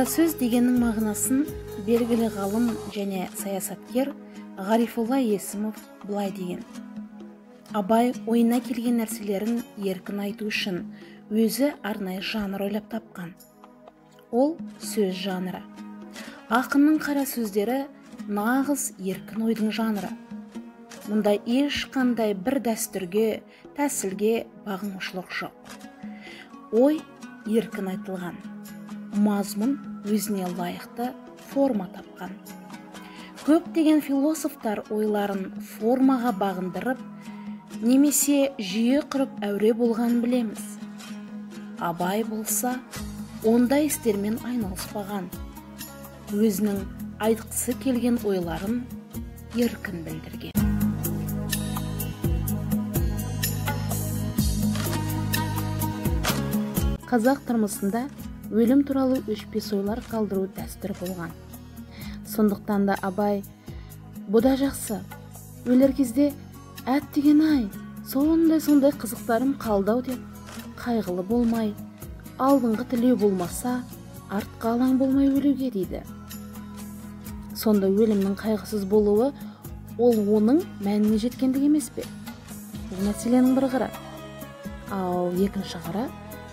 Қара сөз дегеннің мағынасын белгілі ғалым және саясаткер Ғарифолла Есімов былай деген. Абай ойына келген нәрселерін еркін айту үшін өзі арнайы жанр ойлап тапқан. Ол сөз жанры. Ақынның қара сөздері нағыз еркін ойдың жанры. Мұнда ешқандай бір дәстүрге, тәсілге бағынушылық жоқ. Ой еркін айтылған, мазмұн өзіне лайықты форма тапқан. Көптеген философтар ойларын формаға бағындырып, немесе жүйе құрып әуре болғанын білеміз. Абай болса, ондай істермен айналыспаған. Өзінің айтқысы келген ойларын еркін білдірген. Қазақ тұрмысында өлім туралы өшпес ойлар қалдыру дәстүр болған. Сондықтан да Абай, бұ да жақсы, өлер кезде әттеген ай, сондай-сондай қызықтарым қалды-ау деп қайғылы болмай, алдыңғы тілеу болмаса, артқа алаң болмай өлуге дейді. Сонда өлімнің қайғысыз болуы ол оның мәніне жеткендік емес пе? Бұл мәселенің бір қыры. Ал екінші қыры,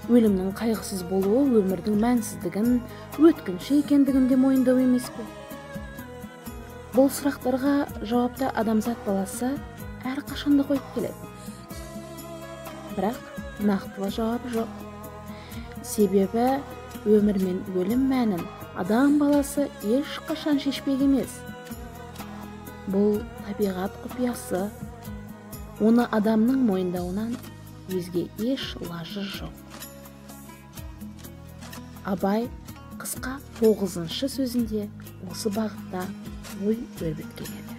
өлімнің қайғысыз болуы өмірдің мәнсіздігін, өткінші екендігін де мойындау емес пе? Бұл сұрақтарға жауапты адамзат баласы әрқашанда қойып келеді. Бірақ нақтылы жауап жоқ. Себебі өмір мен өлім мәнін адам баласы ешқашан шешпек емес. Бұл табиғат құпиясы. Оны адамның мойындауынан өзге еш лажы жоқ. Абай қысқа 9-шы сөзінде осы бағытта ой өрбіткен еді.